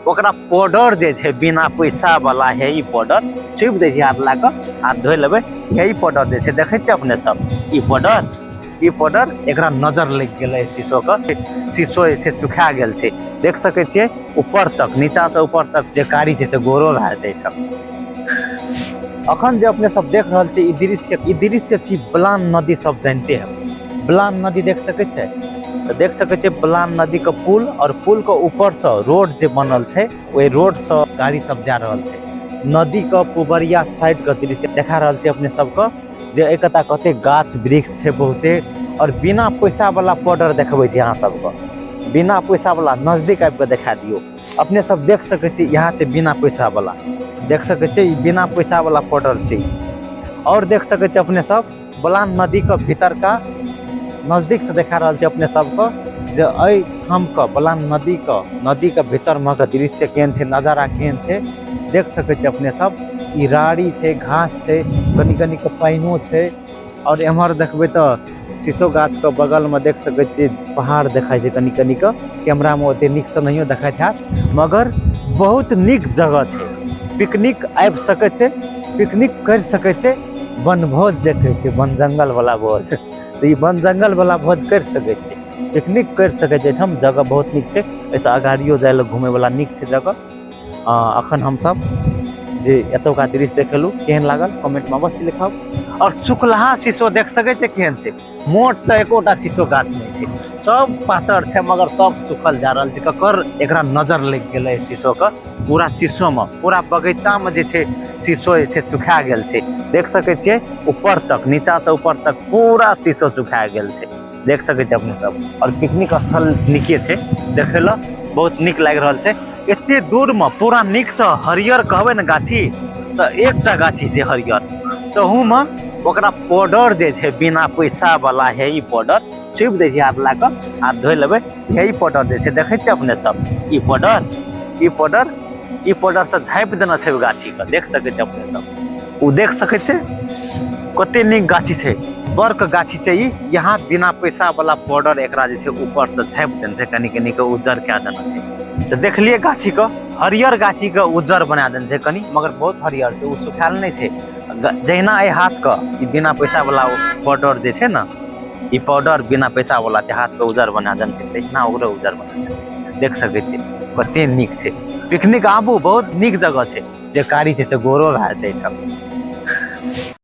ओकरा पाउडर जे छै बिना पैसा वाला हे ई पाउडर छुपि दै छै हाथ ला कऽ, हाथ धोइ लेबै, यही पाउडर जे छै देखै छियै अपने सब, ई पाउडर, ई पाउडर एकरा नजर लागि गेलै शीशो के, शीशो जे छै सुखा गेल छै। देख सकै छियै ऊपर तक, नीचा से ऊपर तक जे कारी छै से गोरो भए जेतै एहिठाम। अखन जे अपने सब देख रहल छी ई दृश्य, ई दृश्य छी बलान नदी, सब जानते हैं बलान नदी, देख सकै छियै? तऽ देख सकै छियै बलान नदी के पुल, और पुल के ऊपर से रोड जे बनल छै ओहि रोड से गाड़ी सब जा रहल छै। नदी के पुबरिया साइड के दृश्य देखा रहल छै अपने सबके जे एहि कता कते गाछ वृक्ष छै बहुते। और बिना पैसा वाला पाउडर देखबै छी अहाँ सबके, बिना पैसा वाला नजदीक आबि कऽ देखा दियौ। अपने सब देख सकै छी यहाँ से बिना पैसा वाला, देख सकै छियै ई बिना पैसा वाला पाउडर छै। और देख सकै छियै अपने सब बलान नदी के भीतर का नजदीक से देखा रहल छै अपने सबके जे एहि ठाम के बलान नदी के भीतर में के दृश्य केहन छै, नजारा केहन छै, देख सकै छियै अपने सब। ई राड़ी छै, घास छै, कनी कनी के पानिओ छै। और एम्हर देखबै तऽ शीशो गाछ के बगल में देख सकै छियै पहाड़ देखाइ छै कनी कनी के, कैमरा में ओते नीक से नहियो देखाइत हैत, मगर बहुत नीक जगह छै। पिकनिक आबि सकै छै, पिकनिक करि सकै छै, वनभोज जे कहै छै, वन जंगल वाला भोज, तऽ ई वन जंगल वाला भोज करि सकै छै, पिकनिक करि सकै छै। एहिठाम जगह बहुत नीक छै, एहिसँ अगाड़ियो जाइ लए घुमै वाला नीक छै जगह। अखन हमसब जे एतौका दृश्य देखेलहुँ केहन लागल कमेंट में अवश्य लिखब। और सुखलहा शीशो देख सकै छै केहन छै, मोट तऽ एकोटा शीशो गाछ नहि छै, सब पातर छै मगर सब सुखल जा रहल छै। ककर एकरा नजर लागि गेलै शीशो के, पूरा शीशो में पूरा बगीचा में जे छै शीशो जे छै सुखा गेल छै। देख सकै छियै ऊपर तक, नीचा से ऊपर तक पूरा शीशो सुखा गेल छै, देख सकै छियै अपने सब। और पिकनिक स्थल नीके छै, देखै लए बहुत नीक लागि रहल छै। एते दूर में पूरा नीक से हरियर कहबै ने गाछी, तऽ एकटा गाछी छै हरियर, तहू में ओकरा पाउडर जे छै बिना पैसा वाला हे ई पाउडर छुपि दै छै हाथ ला कऽ, हाथ धोइ लेबै, यही पाउडर जे छै देखै छियै अपने सब, ई पाउडर, ई पाउडर, ई पाउडर से झाँपि देने छै ओहि गाछी के, देख सकै छियै अपने सब। ओ देख सकै छै कते नीक गाछी छै, बड़क गाछी छै ई। यहाँ बिना पैसा वाला पाउडर एकरा जे छै ऊपर से झाँपि देने छै, कनी कनी के उज्जर कए देने छै। तऽ देखलियै गाछी के, हरियर गाछी के उज्जर बना देने छै कनी, मगर बहुत हरियर छै, ओ सुखायल नहि छै। जहिना एहि हाथ के ई बिना पैसा वाला पाउडर जे छै ने, ई पाउडर बिना पैसा वाला छै, हाथ के उज्जर बना देने छै, तहिना ओकरो उज्जर बना देने छै। देख सकै छियै कते नीक छै। पिकनिक आबू, बहुत नीक जगह छै। जे कारी छै से गोरो भए जेतै एहिठाम।